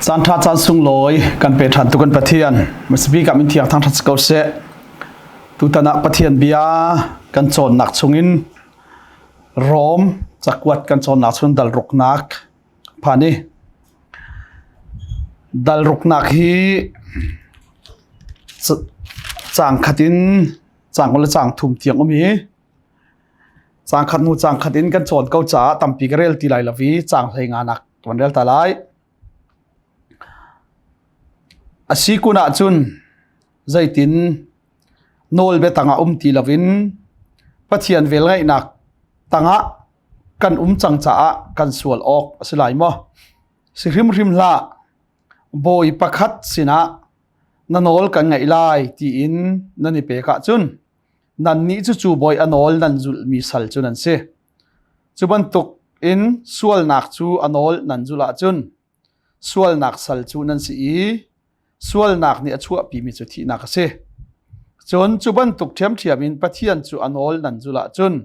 Caan ṭha caan sunglawi kan pe ṭhan tu kan Pathian Masibi kam in thiang thang ṭhat ko seh. Tutan ah Pathian bia kan cawnnak chungin Rom cakuat kan cawnnak chung dal ruknak phan i dal ruknak hi caang khat in caang kul le caang thum tiang um i caang khat hnu caang khat in kan cawn ko caah tampi ka rel ti lai lo i caang hlei nga nak kan rel ta lai. A si kun ahcun zeitin nawlbia tangah um ti loin Pathian velngeihnak tangah kan um cang caah kan sual awk a si lai maw? Si hrimhrim hlah. Bawi pakhat sinah na nawl kan ngaih lai tiin nan i pek ahcun nannih cu cu bawi a nawl nan zulhmi sal cu nan si. Cu bantuk in sualnak cu a nawl nan zulh ahcun sualnak sal cu nan si i sualnak nih a chuahpimi cu thihnak a si. Cun cu bantuk ṭhiamṭhiam in Pathian cu a nawl nan zulh ahcun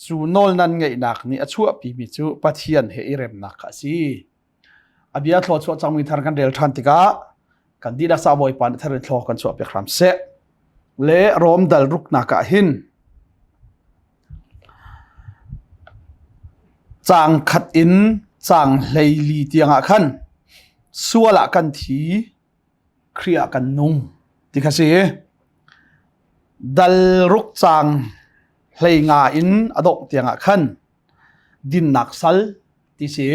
cu nawl nan ngeihnak nih a chuahpimi cu Pathian he i remnak kha a si. A bia thluachuah cangmi thar kan rel ṭhan tikah kan dihlak sa Bawipa nih thar in thlaw kan chuah piak hram seh. Le Rom dal ruknak ah hin caang khat in caang 14 tiangah khan sual ah kan thi, Khrih ah kan nung ti kha si. Dal ruk caang 15 in a dongh tiangah khan dinnak sal ti si.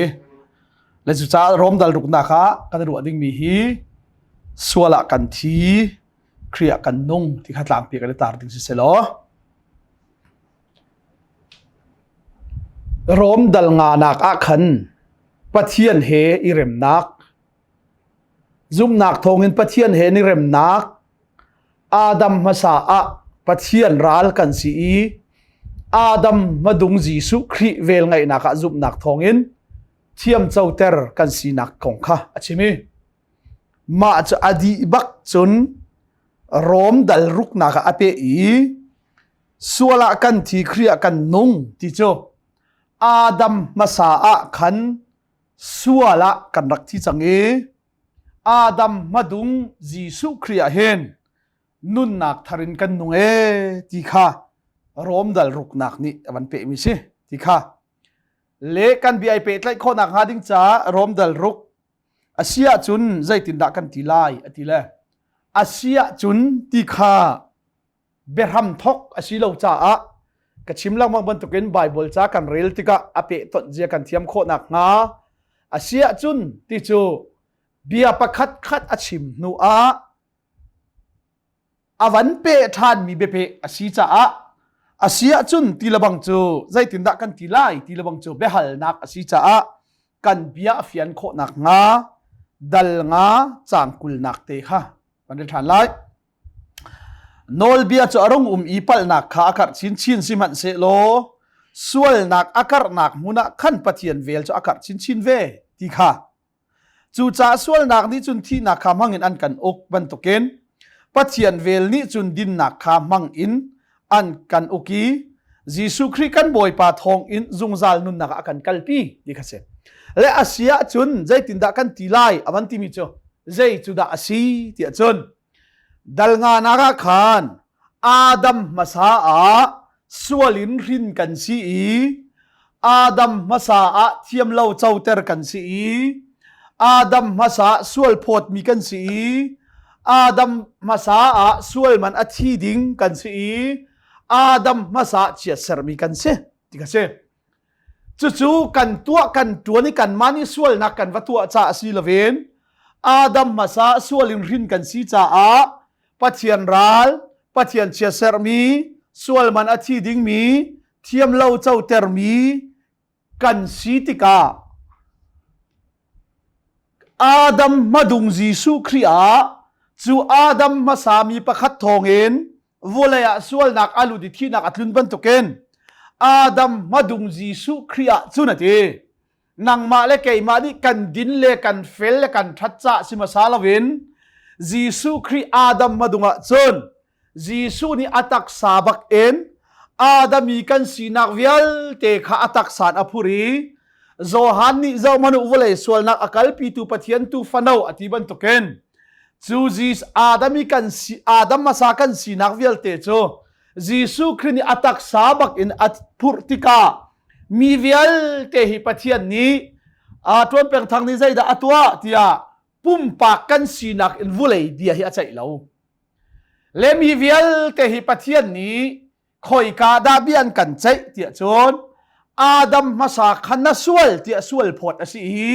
Le cucaah Rom dal ruknak ah kan ruah dingmi hi sual ah kan thi, Khrih ah kan nung ti kha tlangpi kan i tar ding si selaw. Rom dal nganak ah khan Pathian he i remnak, zumhnak thawngin Pathian he ni remnak, Adam hmasa ah Pathian ral kan si i Adam hmadung Jesuh Khrih vel ngaihnak ah zumhnak thawngin thiamcoter kan sinak kong kha a chim i mah cu a dih bak cun Rom dal ruknak ah a peh i sual ah kan thi Khrih ah kan nung ti cu Adam hmasa ah khan sual ah kan rak thi cang i Adam hmadung Jesuh Khrih ah hin nunnak thar in kan nung ee ti kha Rom dal ruknak nih a van pehmi si ti kha le kan bia i pehtlaih khawhnak hnga ding caah Rom dal ruk a si ahcun zeitindah kan ti lai a ti le a si ahcun ti kha biahram thok a si lo caah ka chim lengmang bantukin Bible ca kan rel tikah a pehtonh zia kan thiam khawh nakhnga a si ahcun ti cu bia pakhat khat a chim hnu ah a van peh ṭhanmi biapeh a si caah a si ahcun ti lebang cu zeitindah kan ti lai ti lebang cu biahalnak a si caah kan bia a fian khawh nakhnga dal nga caang kulnak te kha kan rel ṭhan lai. Nawlbia cu a rung um i palhnak kha a karh chinchin sihmanhsehlaw sualnak a karhnak hmun ah khan Pathian vel cu a karh chinchin ve ti kha. Cucaah sualnak nih cun thihnak kha hmangin an kan uk bantukin Pathian vel nih cun dinnak kha hmangin an kan uk i Jesuh Khrih kan Bawipa thawngin zungzal nunnak ah a kan kalpi ti kha si. Le a si ahcun zeitindah kan ti lai a van timi cu zei cu dah a si tiah cun Dal nganak ah khan Adam hmasa ah sual in hrin kan si i Adam hmasa ah thiamlo coter kan si i Adam hmasa ah sual phawtmi kan si i Adam hmasa ah sual man a thi ding kan si i Adam hmasa ah chiatsermi kan si ti ka si. Cucu kan tuah kan ṭuan i kanmah nih sualnak kan va tuah caah si loin Adam hmasa sual in hrin kan si caah Pathian ral, Pathian chiatserhmi, sual man a thi dingmi, thiamlo cotermi kan si tikah Adam hmadung Jesuh Khrih ah cu Adam hmasa mi pakhat thawngin vawlei ah sualnak a lut i thihnak a tlun bantukin Adam hmadung Jesuh Khrih ah cun a ti nangmah le keimah nih kan din le kan fel le kan ṭhat caah si hmasa loin Jesuh Khrih Adam hmadung ah cun Jesuh nih a taksa bak in Adam i kan sinak vialte kha a taksa in a phur i. Johan nih zohhmanh u vawlei sualnak a kalpitu Pathian tu fano a ti bantukin cu Jesus Adam i kan si Adam hmasa kan sinak vialte cu Jesuh Khrih nih a taksa bak in a phurh tikah mi vialte hi Pathian nih a ṭuan peng thang nih zeidah a tuah tiah pumpak kan sinak in vulei bia hi a ceih lo. Le mi vialte hi Pathian nih khoika dah bia an kan ceih tiah cun Adam hmasa kha na sual tiah sual phawt a si i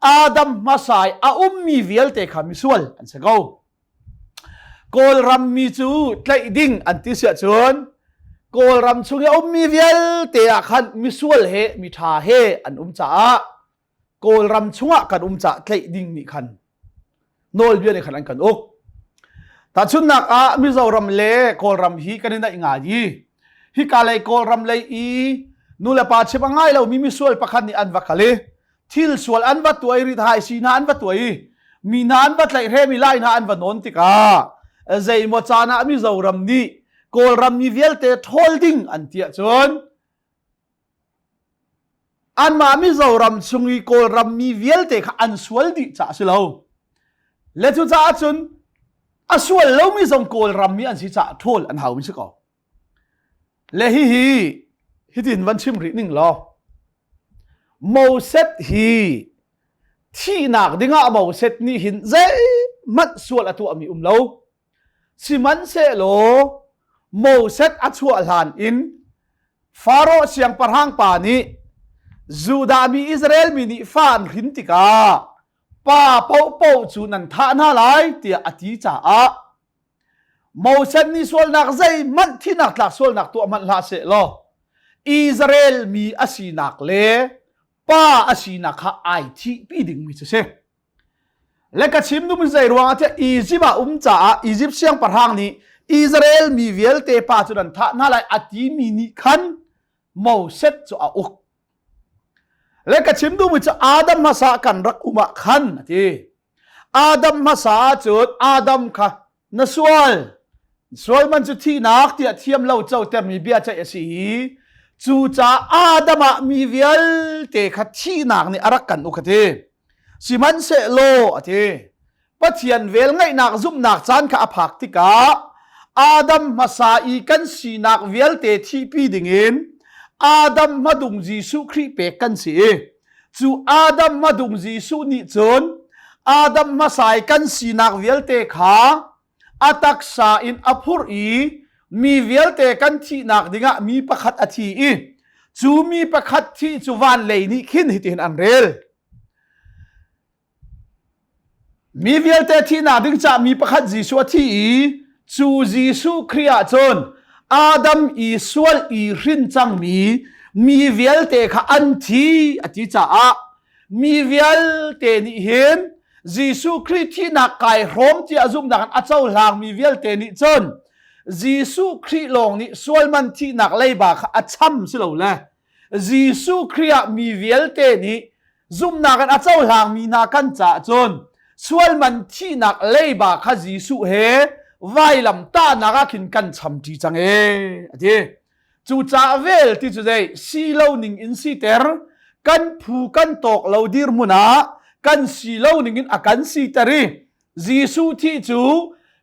Adam hmasa i a ummi vialte kha misual an si ko. Kawlram mi cu tlaih ding an ti siah cun Kawlram chung i a ummi vialte ah khan misual he miṭha he an um caah Kawlram chungah kan um caah tlaih ding nih khan nawlbia nih khan an kan uk. Tahchunhnak ah Mizoram le Kawlram hi kan i naih ngai i hika lei Kawlram lei i nulepa chim a ngai lomi misual pakhat nih an va kal i thil sual an va tuai rit hai si hna an va tuai i mi hna an va tlaihhrem i lai hna an va nawn tikah zeimaw caan ah Mizoram nih Kawlram mi vialte ṭhawl ding an ti ahcun anmah Mizoram chung i Kawlram mi vialte kha an sual dih caah a si lo. Le cucaah cun a sual lomi zong Kawlram mi an si caah ṭhawl an haumi si ko. Le hihi hitin van chim rih ning law Moses hi thihnak dingah Moses nih hin zeihmanh sual a tuahmi um lo. Sihmanhsehlaw Moses a chuah hlan in Faraoh siangpahrang pa nih Judah mi Israel mi nih fa an hrin tikah pa paohpaoh cu nan thah hna lai tiah a ti caah Moses nih sualnak zeihmanh thihnak tlak sualnak tuah hmanh hlah seh law Israel mi a sinak le pa a sinak kha ai thihpi dingmi cu si. Le ka chim duhmi zei ruangah tiah Egypt ah um caah Egypt siangpahrang nih Israel mi vialte pa cu nan thah hna lai a timi nih khan Moses cu a uk. Le ka chim duhmi cu Adam hmasa kan rak um ah khan a ti. Adam hmasa ahcun Adam kha na sual sual man cu thihnak tiah thiam lo cotermi bia ceih a si i cucaah Adam ah mi vialte kha thihnak nih a rak kan uk a ti sihmanhsehlaw a ti Pathian velngeihnak zumhnak caan kha a phak tikah Adam hmasa i kan sinak vialte thihpi dingin Adam hmadung Jesuh Khrih pek kan si i Cu Adam hmadung Jesuh nih cun Adam hmasa i kan sinak vialte kha a taksa in a phurh i mi vialte kan thihnak dingah mi pakhat a thi i cu mi pakhat thih cu van lei nih khin hitihin an rel. Mi vialte thihnak ding caah mi pakhat Jesuh a thi i cu Jesuh Khrih ah cun Adam i sual i hrin cangmi mi vialte kha an thi a ti caah mi vialte nih hin Jesuh Khrih thihnak kai hrawm tiah zumhnak in a cohlangmi vialte nih cun Jesuh Khrih lawng nih sualman thihnak leiba kha a cham si lo le Jesuh Khrih ah mi vialte nih zumhnak in a cohlangmi hna kan caah cun sualman thihnak leiba kha Jesuh he vailam tahnak ah khin kan chamṭi cang ee a ti. Cucaah vel ti cu zei si lo ning in siter kan phu kan tawk lo dirhmun ah kan si lo ning in a kan siter i Jesuh thih cu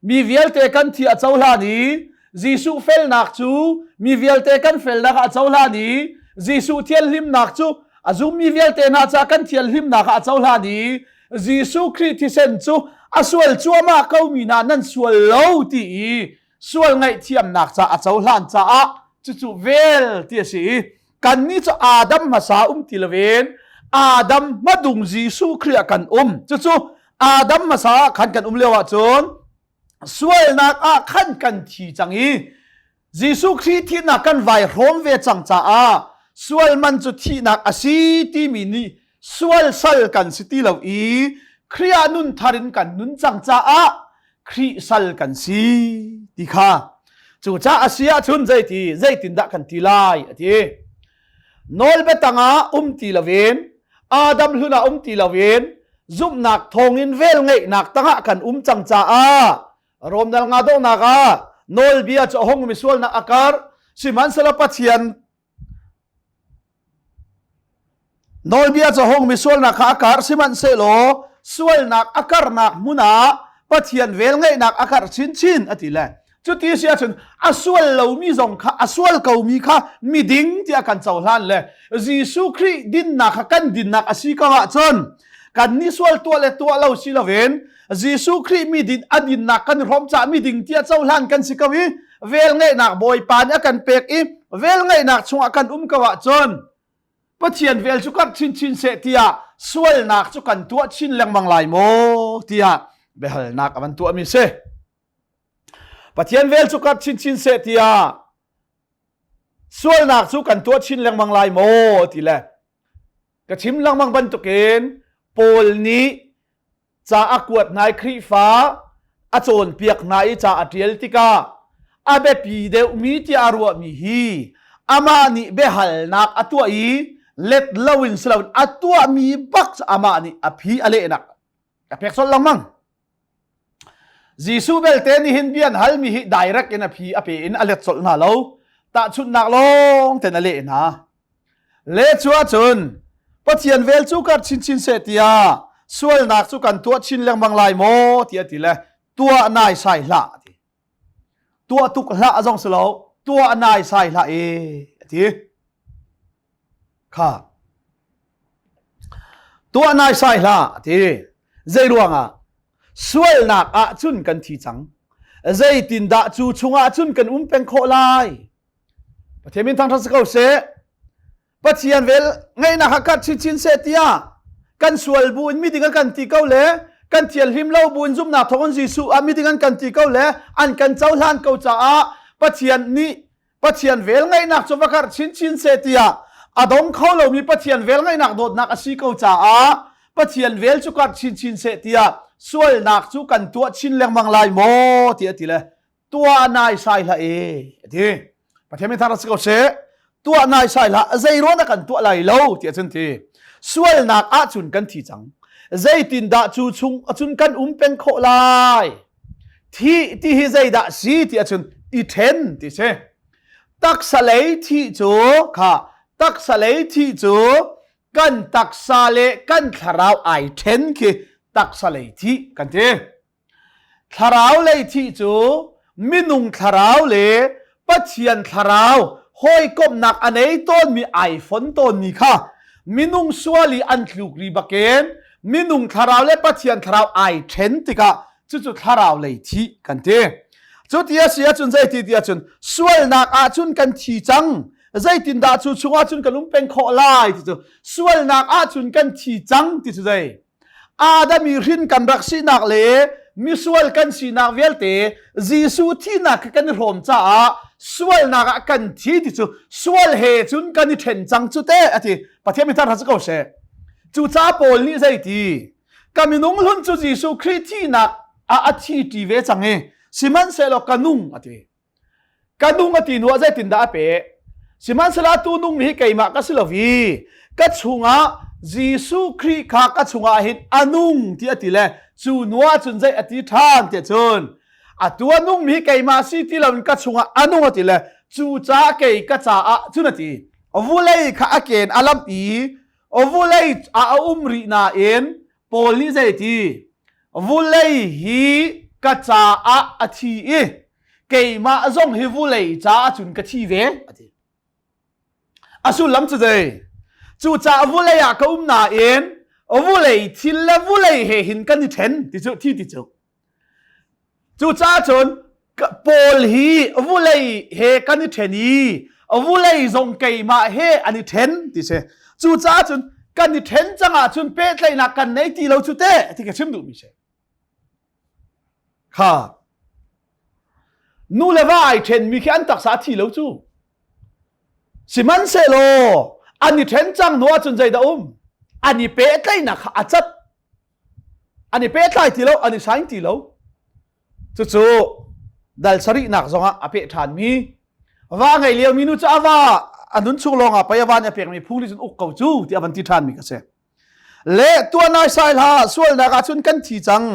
mi vialte kan thi a cohlan i Jesuh felnak cu mi vialte kan felnak ah a cohlan i Jesuh thianhlimnak cu a zummi vialte hna caah kan thianhlimnak ah a cohlan i Jesuh Khrih thisen cu a sual cuahmah komi hna nan sual lo ti i sual ngaihthiamnak caah a cohlan caah cucu vel ti a si i kannih cu Adam hmasa um ti loin Adam hmadung Jesuh Khrih ah kan um cucu Adam hmasa ah khan kan um lio ahcun sualnak ah khan kan thi cang i Jesuh Khrih thihnak kan vai hrawm ve cang caah sual man cu thihnak a si timi nih sual sal kan si ti lo i Khrih ah nun thar in kan nun cang caah Khrih sal kan si ti kha cucaah a si ahcun zeiti zeitindah kan ti lai a ti nawl biatang ah um ti loin Adam hlun ah um ti loin zumhnak thawngin vel ngeihnak tangah kan um cang caah Rom dal nga donghnak ah nawlbia cu a hung mi sualnak a kar sihmanhsehlaw Pathian. Nawlbia cu hongmi sualnak kha a karh sihmanhsehlaw sualnak a karhnak hmun ah Pathian velngeihnak a karh chinchin a ti le cuti si ahcun a sual lomi zong kha a sual komi kha miding tiah kan cohlan le Jesuh Khrih dinnak kha kan dinnak a si ko ahcun kan nih sual tuah le tuah lo si loin Jesuh Khrih mi din a dinnak kan i hrawm caah miding tiah cohlan kan si ko i velngeihnak Bawipa nih a kan pek i velngeihnak chungah kan um ko ahcun Pathian vel cu karh chinchin seh tiah sualnak cu kan tuah chin lengmang lai maw tiah biahalnak a van tuahmi si. Pathian vel cu karh chinchin seh tiah sualnak cu kan tuah chin lengmang lai maw ti le ka chim lengmang bantukin Paul nih ca a kuat hna i Khrihfa a cawnpiak hna i ca a ṭial tikah a biapi deuhmi tiah a ruahmi hi amah nih biahalnak a tuah i let loin si loin a tuahmi bak cu amah nih a phi a lehnak a pek colh lengmang. Jesuh belte nih hin bia an halmi hi direct in a phi a pe in a let colh hna lo. Tahchunhnak lawng ten a leh hna. Le cu ahcun Pathian vel cu karh chinchin seh tiah sualnak cu kan tuah chin lengmang lai maw tiah ti le tuah naisai hlah a ti. Tuah tuk hlah zong si lo, tuah naisai hlah e a ti. Kha. Tuah naisai hlah a ti. Zei ruangah? Sualnak ah cun kan thi cang. Zeitindah cu chungah cun kan um peng khawh lai? Pathian min thangṭhat si ko seh. Pathian vel ngeihnak ha karh chinchin seh tiah kan sual bu in miding an kan ti ko le kan thianhlim lo bu in zumhnak thawng in Jesuh ah miding an kan ti ko le an kan cohlan ko caah Pathian nih Pathian vel ngeihnak cu va karh chinchin seh tiah a dong kho lomi Pathian vel ngeihnak dawtnak a si ko caah Pathian vel cu karh chinchin seh tiah sualnak cu kan tuah chin lengmang lai maw tiah ti le tuah naisai hlah e a ti Pathian min thar si ko seh tuah naisai hlah zei ruang dah kan tuah lai lo tiah cun ti sualnak ahcun kan thi cang zeitindah cu chung acun kan um peng khawh lai thi ti hi zeidah si ti ahcun i then ti si taksa lei thi cu kha taksa lei thi cu kan taksa le kan thlarau ai then khi taksa lei thi kan ti Thlarau lei thih cu minung thlarau le Pathian thlarau hawikomhnak a nei tawnmi ai fon tawnmi kha minung sual i an tluk ri bakin minung thlarau le Pathian thlarau ai ṭhen tikah cucu thlarau lei thih kan ti. Cu ti a si ahcun zeiti ti ahcun sualnak ahcun kan thi cang. Zeitindah cu chungah cun kan um peng khawh lai ti cu sualnak ahcun kan thi cang ti cu zei Adam i hrin kan rak sinak le misual kan sinak vialte Jesuh thihnak kha kan i hrawm caah sualnak ah kan thi ti cu sual he cun kan i ṭhen cang cu te a ti. Pathian mi thar si ko seh. Cucaah Paul nih zeiti ka minung hlun cu Jesuh Khrih thihnak ah a thi ṭi ve cang i sihmanhsehlaw ka nung a ti. Ka nung a ti hnu ah zeitindah a peh? Sihmanhsehlaw atu nung hi keimah ka si lo i ka chungah Jesuh Khrih kha ka chungah hin a nung ti a ti le cu hnu ah cun zei a ti ṭhan tiah cun atu a nungmi hi keimah si ti loin ka chungah a nung a ti le cu caah kei ka caah cun a ti vulei kha a ken a lamh i vulei ah a um rih nain Paul nih zei ti vulei hi ka caah a thi i keimah zong hi vulei caah cun ka thi ve a ti a sullam cu zei cucaah vulei ah ka um nain vulei thil le vulei he hin kan i ṭhen ti cu thi ti cu Cucaah cun Paul hi vulei he kan i ṭhen i vulei zong keimah he an i ṭhen ti si. Cucaah cun kan i ṭhen cang ahcun pehtlaihnak kan nei ti lo cu teh ti ka chim duhmi si. Kha nu le va ai ṭhenmi khi an taksa a thi lo cu. Sihmanhsehlaw an i ṭhen cang hnu ahcun zeidah um? An i pehtlaihnak kha a cat. An i pehtlai ti lo, an i saing ti lo. Cucu dal sarihnak zongah a peh ṭhanmi va ngei liomi nu cu a va a nun chung lawngah pei a va nih a pekmi phung nih cun uk ko cu ti a van ti ṭhanmi ka si. Le tuan nai sai hlah sualnak ah cun kan thi cang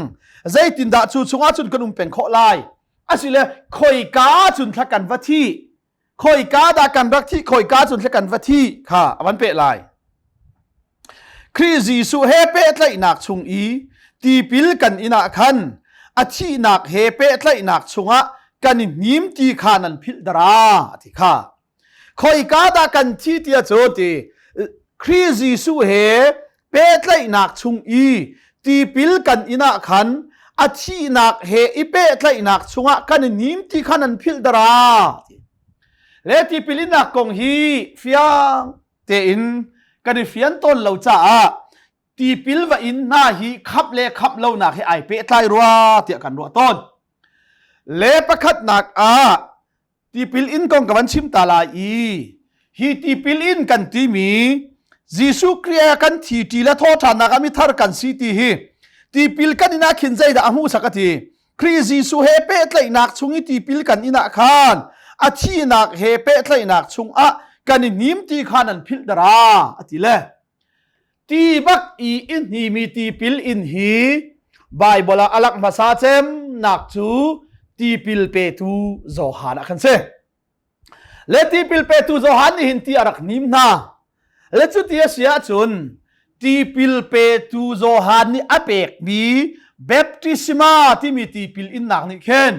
zeitindah cu chungah cun kan um peng khawh lai asile khoika cun thla kan va thi khoika dah kan rak thi khoika cun thla kan va thi kha a van peh lai. Khrih Jesuh he pehtlaihnak chung i tipil kan in ah khan a thihnak he pehtlaihnak chungah kan i hnim ti kha nan philh dara ti kha. Khoika dah kan thi tiah cu ti Khrih Jesuh he pehtlaihnak chung i tipil kan in ah khan a thihnak he i pehtlaihnak chungah kan i nim ti kha nan philh dara. Le tipil innak kong hi fiang tein kan i fian tawn lo caah tipil va in hna hi khap le khap lonak hi ai pehtlai rua tiah kan ruah tawn. Le pakhatnak ah tipil in kong ka van chim ta lai i hi tipil in kan timi Jesuh Khrih kan thi ṭi le thawṭhannak ah mithar kan si ti hi tipil kan in ah khin zeidah a hmuhsak a ti Khrih Jesuh he pehtlaihnak chung i tipil kan in ah khan a thihnak he pehtlaihnak chungah kan i hnim ti kha nan philh dara a ti le Ti bak i i hnimi tipil in hi Baibal ah a lak hmasa cemnak cu tipil petu Johan ah khan si. Le tipil petu Johan nih hin ti a rak hnim hna. Le cuti a si ahcun tipil petu Johan nih a pekmi baptisma timi tipil innak nih khin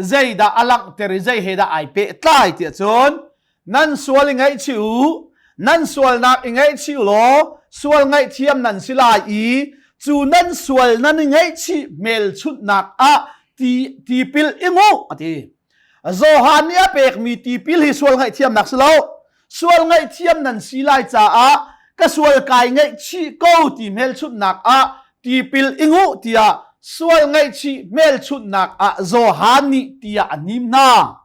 zeidah a langhter i zei he dah ai pehtlai tiah cun Nan sual i ngaihchih u, nan sualnak i ngaihchih law sual ngaihthiam nan si lai i cu nan sual nan i ngaihchih hmelchunhnak ah ti tipil i nguh a ti. Johan nih a pekmi tipil hi sual ngaihthiamnak si lo. Sual ngaihthiam nan si lai caah ka sual kai ngaihchih ko ti hmelchunhnak ah tipil i nguh tiah sual ngaihchih hmelchunhnak ah Johan nih tiah a hnim hna.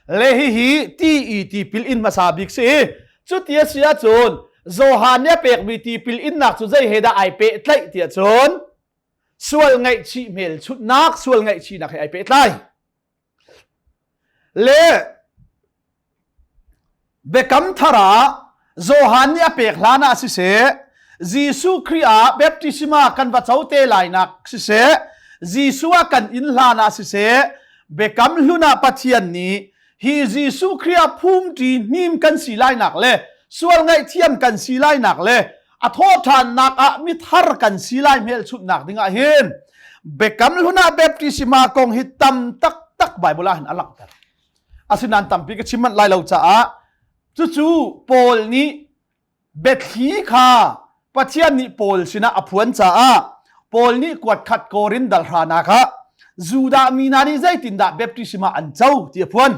Le hihi ti i tipil in hmasa bik si. Cuti a si ahcun Johan nih a pekmi tipil innak cu zei he dah ai pehtlaih tiah cun sual ngaihchih hmelchunhnak, sual ngaihchihnak he ai pehtlai. Le Biakam thar ah Johan nih a pek hlan ah siseh, Jesuh Khrih ah baptisma kan va co te lainak siseh, Jesuh ah kan inn hlan ah siseh, Biakam hlun ah Pathian nih hi Jesuh Khrih ah phumṭi hnim kan si lainak le sual ngaihthiam kan si lainak le a thawhṭhannak ah mithar kan si lai hmelchunhnak dingah hin Biakam hlun ah baptisma kong hi tam taktak Bible ah hin a langhter. Asinain tampi ka chim manh lai lo caah cucu Paul nih biathli kha Pathian nih Paul sinah a phuan caah Paul nih kuatkhat Korin dal hranak ah Judah mi hna nih zeitindah baptisma an co ti a phuan.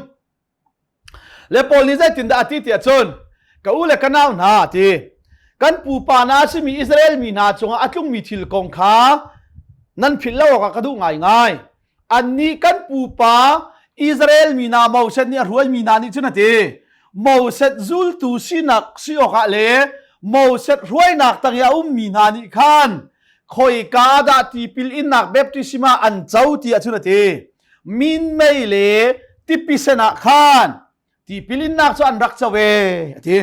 Le Paul nih zeitindah a ti tiah cun ka u le ka nau hna a ti kan pupa hna a simi Israel mi hna cungah a tlungmi thil kong kha nan philh lo awkah ka duh ngaingai. Annih kan pupa Israel mi hna Moses nih a hruaimi hna nih cun a ti. Moses zultu sinak si awkah le Moses hruainak tang i a ummi hna nih khan khoika dah tipil innak baptisma an co ti ahcun a ti. Minmei le tipi sen ah khan tipil innak cu an rak co ve a ti.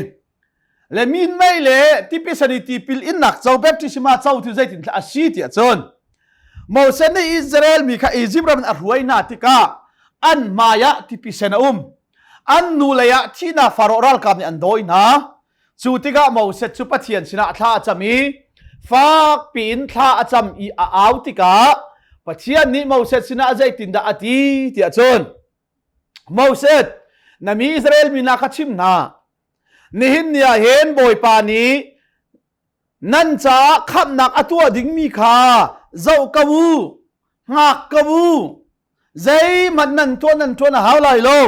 Le minmei le tipi sen i tipil innak co baptisma co cu zeitin a si tiah cun Moses nih Israel mi kha Egypt ram in a hruai hna tikah an hmai ah tipi sen a um. An nu lei ah thihnak Faraoh ralkap nih an dawi hna. Cu tikah Moses cu Pathian sinah thla a cam i fak piin thla a cam i a au tikah Pathian nih Moses sinah zeitindah a ti tiah cun Moses na mi Israel mi hna kha chim hna Nihin ni ah hin Bawipa nih nan caah khamhnak a tuah dingmi kha zoh ko u, hngak ko u. Zeihmanh nan tuah nan ṭuan a hau lai lo.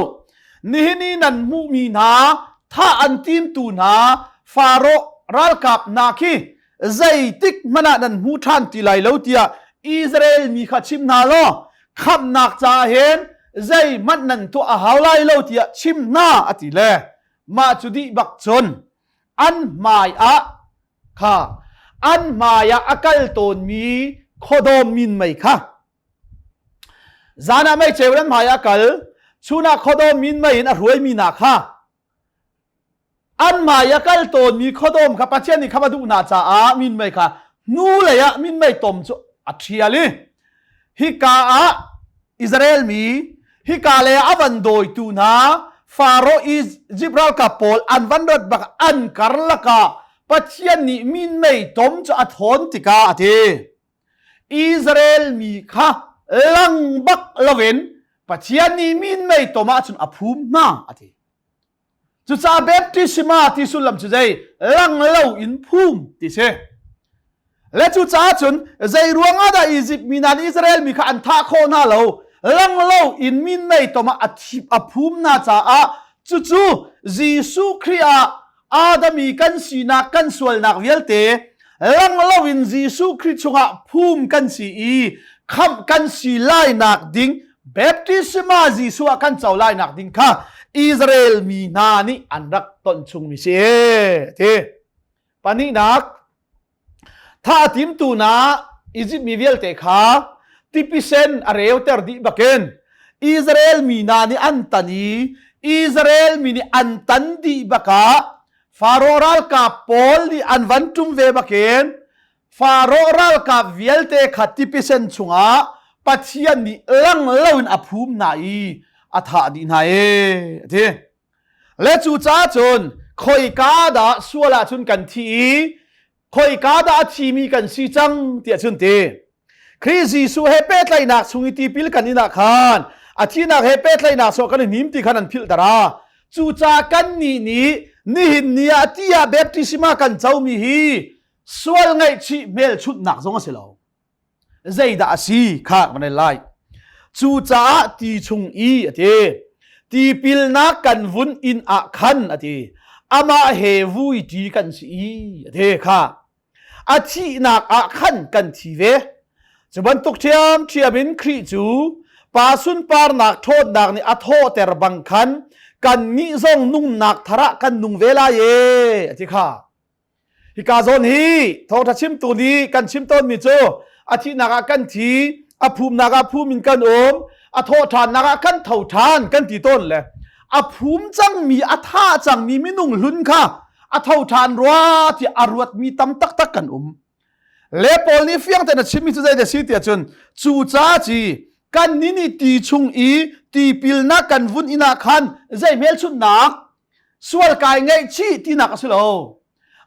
Nihin i nan hmuhmi hna thah an timtu hna Faraoh ralkap hna khi zeitik hmanh ah nan hmu ṭhan ti lai lo tiah Israel mi kha chim hna law khamhnak caah hin zeihmanh nan tuah a hau lai lo tiah chim hna a ti le mah cu dih bak cun an hmai ah kha an hmai ah a kal tawnmi khuadawm minmei kha zan ah meiceu an hmai ah kal chun ah khuadawm minmei in a hruaimi hna kha an hmai a kal tawnmi khuadawm kha Pathian nih kha a duh hna caah minmei kha hnulei ah minmei tom cu a ṭhial i hika ah Israel mi hika lei ah a van dawitu hna Faro Egypt ralkap pawl an van rat bak an karlak ah. Pathian nih minmei tom cu a thawn tikah a ti. Israel mi kha lang bak loin Pathian nih minmei tom ahcun a phum hna a ti. Cucaah baptisma ti sullam cu zei lang lo in phum ti si. Le cucaah cun zei ruangah dah Izipt mi hna nih Israel mi kha an thah khawh hna lo? Lang lo in minmei tom ah a thip a phum hna caah cucu Jesuh Khrih ah Adam i kan sinak kan sualnak vialte lang lo in Jesuh Khrih chungah phum kan si i khamh kan si lainak ding baptisma Jesuh ah kan co lainak ding kha Israel mi hna nih an rak ton chungmi si ti. Pahnihnak, tha timtu na Izipt mi vialte kha tipisen a reuter dih bakin Israel mi hna nih an tan i Israel mi nih an tan dih bakah Faro ralkap pawl nih an van ṭum ve bakin Faro ralkap vialte kha tipisen chungah Pathian nih lang loin a phum hna i a thah dih hna ee a ti. Le cucaah cun khoika dah sual ahcun kan thi i khoika dah a thimi kan si cang tiah cun ti. Khrih Jesuh he pehtlaihnak chung i tipil kan in ah khan a thihnak he pehtlaihnak sawh kan i hnim ti khan an philh dara. Cucaah kannih nih nihin ni ah ti ah baptisma kan comi hi sual ngaihchih hmelchunhnak zong a si lo. Zeidah a si kha kan rel lai. Cucaah ti chung i a ti. Tipilnak kan vun inn ah khan a ti. Amah he vuiṭi kan si i a ti kha. A thihnak ah khan kan thi ve. Cu bantuk ṭhiamṭhiam in Khrih cu pa sunparnak ṭhawnnak nih a thawhter bang khan kannih zong nungnak thar ah kan nung ve lai e a ti kha. Hika zawn hi thawngṭha chimtu nih kan chim tawnmi cu a thihnak ah kan thi, a phumnak ah phum in kan um, a thawhṭhannak ah kan tho ṭhan kan ti tawn le a phum cangmi, a thah cangmi minung hlun kha a tho ṭhan rua tiah a ruatmi tam taktak kan um. Le Paul nih fiang tein a chimmi cu zeidah a si tiah cun cu ca ci kan nih nih ti chung i tipilnak kan vun inn ah khan zei hmelchunhnak sual kai ngaihchih tinak a si lo.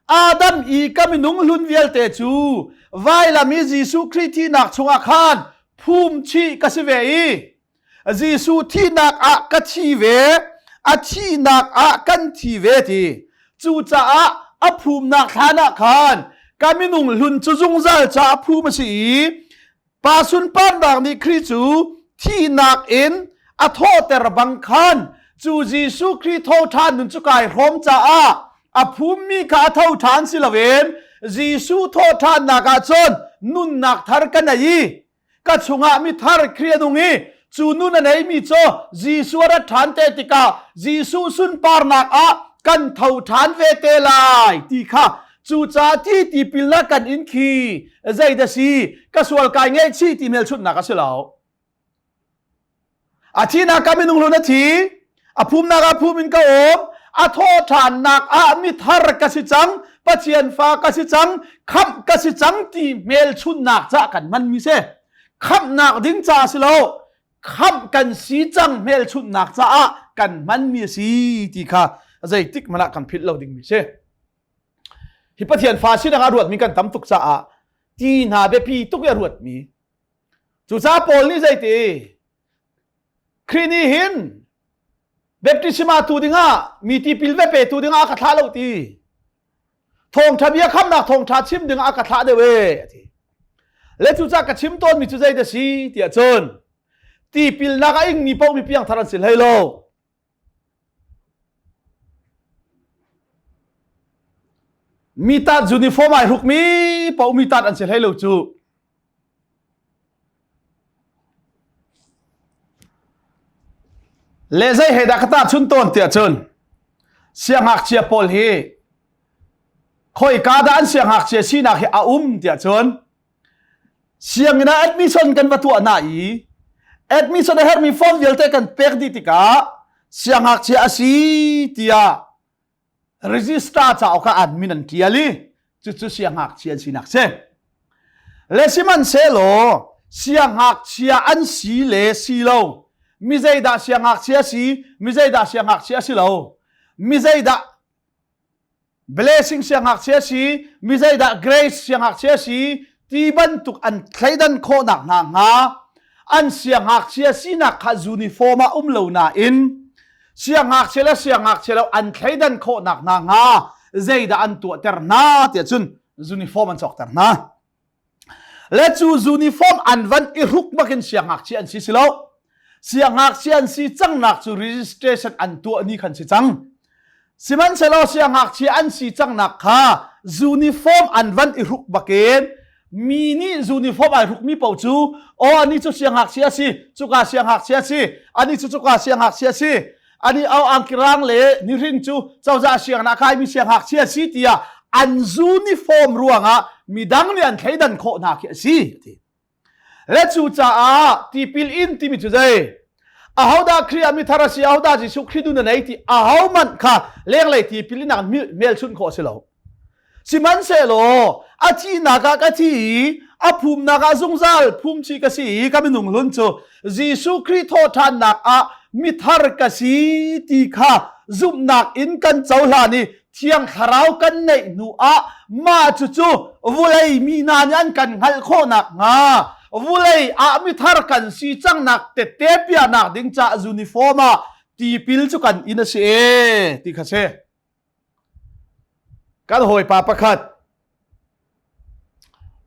Adam i ka minung hlun vialte cu vailam i Jesuh Khrih thihnak chungah khan phum chih ka si ve i Jesuh thihnak ah ka thi ve, a thihnak ah kan thi ve ti. Cucaah a phumnak thlan ah khan ka minung hlun cu zungzal caah phum a si i Pa sunparnak nih Khrih cu thihnak in a thawhter bang khan cu Jesuh Khrih thawhṭhan nun cu kai hrawm caah a phummi kha a tho ṭhan si loin Jesuh thawhṭhannak ah cun nunnak thar ka nei i ka chungah mi thar Khrih a nung i cu nun a neimi cu Jesuh a rat ṭhan te tikah Jesuh sunparnak ah kan tho ṭhan ve te lai ti kha Cucaah ti tipilnak kan in khi zeidah si ka sual kai ngaihchih ti hmelchunhnak a si lo. A thihnak ka minung hlun a thi, a phumnak ah phum in ka um, a thawhṭhannak ah mithar ka si cang, Pathian fa ka si cang, khamh ka si cang ti hmelchunhnak cah kan hmanmi si. Khamhnak ding ca si lo, khamh kan si cang hmelchunhnak caah kan hmanmi a si ti kha zeitik hmanh ah kan philh lo dingmi si. Hi Pathian fa sinak ah ruatmi kan tam tuk caah ti hna biapi tuk i a ruatmi. Cucaah Paul nih zeiti Khrih nih hin baptisma tu dingah mi tipil ve pe tu dingah a ka thlah lo ti. Thawngṭha bia khamnak thawngṭha chim dingah a ka thlah deuh e a ti. Le cucaah ka chim tawnmi cu zei dah si tiah cun tipilnak a ingmi paoh mi piangthar an si hlei lo. Mi tat uniform ai hrukmi paoh mi tat an si hlei lo cu. Le zei he dah ka tahchun tawn tiah cun siangngakchia pawl hi khoika dah an siangngakchia sinak hi a um tiah cun Sianginn ah admission kan va tuah hna i admission a herhmi form vialte kan pek dih tikah siangngakchia a si tiah register cauk ah an min an ṭial i cucu siangngakchia an sinak si. Le sihmanhsehlaw siangngakchia an si le si lo mi zeidah siangngakchia si mi zeidah siangngakchia si lo mi zeidah. Blessing siangngakchia si, mi zeidah Grace siangngakchia si ti bantuk an thleidan khawhnak hna hnga an siangngakchia sinak kha uniform ah um lo nain siangngakchia le siangngakchia lo an thleidan khawhnak hna hnga zeidah an tuahter hna tiah cun uniform an cawkter hna. Le cu uniform an van i hruk bakin siangngakchia an si si lo. Siangngakchia an si cangnak cu registration an tuah ni khan si cang. Sihmanhsehlaw siangngakchia an si cangnak kha uniform an van i hruk bakin mi nih uniform ai hrukmi paoh cu aw ani cu siangngakchia si cuka siangngakchia si ani cu cuka siangngakchia si ani au angkirang le nihring cu cozah sianginn ah kaimi siangngakchia si tiah an uniform ruangah midang nih an thleidan khawh hna khi a si ti le cu caah tipil in timi cu zei ahodah Khrih ah mithar a si ahodah Jesuh Khrih nun a nei ti ahohmanh kha lenglei tipil in hmelchunh khawh a si lo Sihmanhsehlaw a thihnak ah ka thi i a phumnak ah zungzal phumchi ka si i ka minung hlun cu Jesuh Khrih thawhṭhannak ah mithar ka si ti kha zumhnak in kan cohlan i Thiang Thlarau kan neih hnu ah mah cucu vulei mi hna nih an kan hngalh khawh nakhnga vulei ah mithar kan si cangnak tette piahnak ding caah uniform ah tipil cu kan inn a si e ti kha si. Kan hawipa pakhat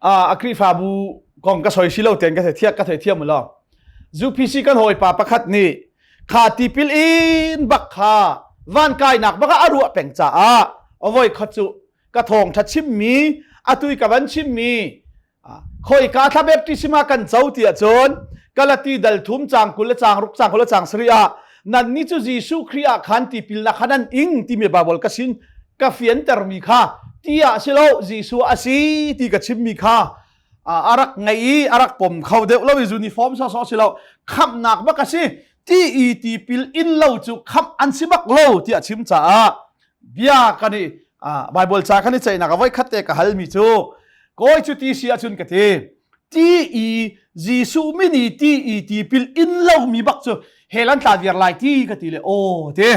a Khrihfabu kong ka soi si lo ten ka thei thiak ka thei thiam lo. UPC kan hawipa pakhat nih kha tipil in bak kha van kainak bak ah a ruah peng caah voi khat cu ka thawng tha chimmi atui ka van chimmi Khoika thla baptism ah kan co ti ahcun Galati dal thum cang 20 le cang ruk cang 20 le cang sarih ah nannih cu Jesuh Khrih ah khan tipilnak kha nan ing timi Bible ka sin ka fiantermi kha ti ah si lo Jesuh a si ti ka chimmi kha a rak ngei i a rak pom kho deuh lo i uniform sawsawh si lo khamhnak bak a si ti i tipil in lo cu khamh an si bak lo tiah chim caah bia kan i Bible ca kan i ceihnak a voikhat te ka halmi cu kawi cu ti si ahcun ka ti ti i Jesuh min i ti i tipil in lomi bak cu hell an tla viar lai ti ka ti le aw ti